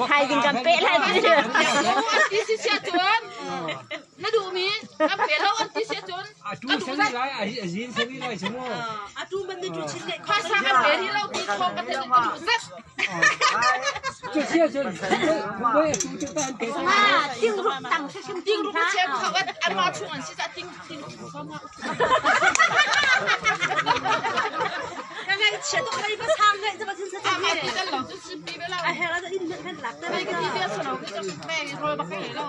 Thaizing kan peh lai cu. An ti si ahcun na duhmi an pe lo an ti si ahcun Atu sani lai a zin sani lai cu mu. Atu man ni tu chin le phaisa kan pe ni lo ti thawng ka theih ka duh zet. Cu sia cun voi atu cu ta an pe. Ma ting ruk tang hrim Ting ruk chia kha an ma chung an si ca ting ting ruk ma. Ka ngai chia tuk lai ba sang ngai ba sin sa Ma ti kan lo cu sim pi be lo. A her a in kan lak te Mai ka ti bia salo ka chak me rol bak kai lo.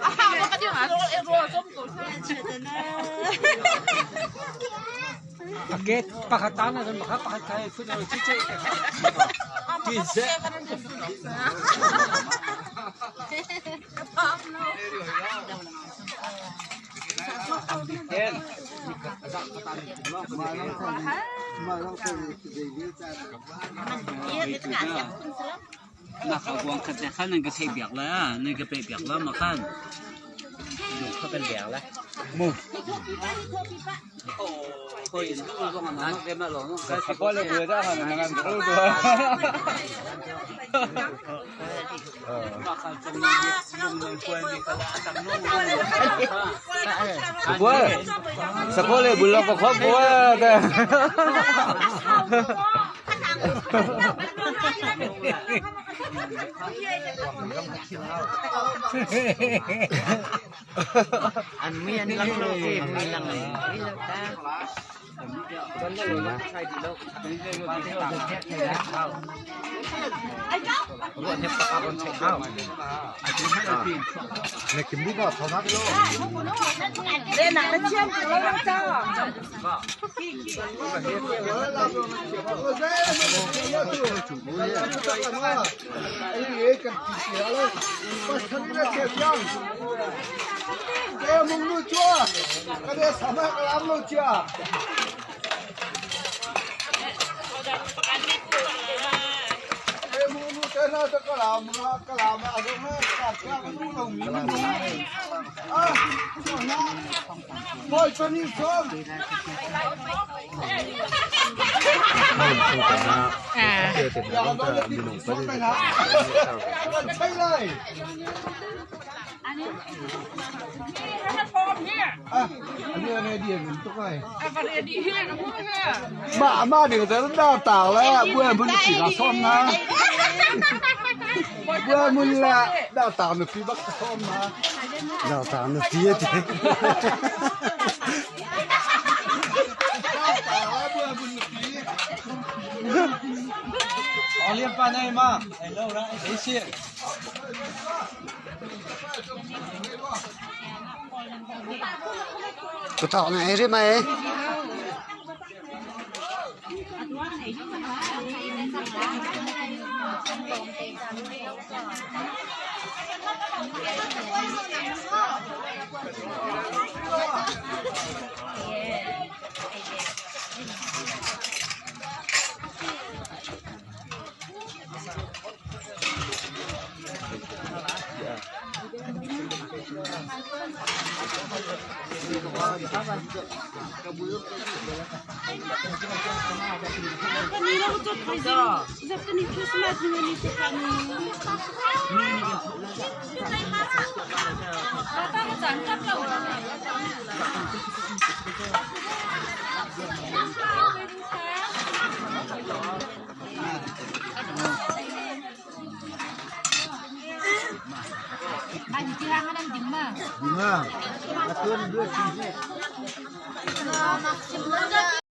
Aha ba ka ding a rol e rol som ko sa. Paket pakhat ta na cun pakhat pakhat kai phun lo chi che. Ti ze. Na ka buang khat le khan nan ka theih piak la nan ka peh piak la ma khan lung kha kan leng la mu khoi in zong an nak ve ma lo no Ka pole bua da han nangan ro do. ma khan chong nan lung nan kuai mi kha la tang no Bua. Sakole bulo ko khop bua ta. An mi an lang lo ke mi lang mi lo ta. Le nak na chiam lo lo cha. Mah ding ta da ta la bua mun chi la som na. Bua mun la da ta nu pi bak som na. Da ta nu pi ti. Aliam pa nai ma hello ra ei si Ka thok na ei ri mai.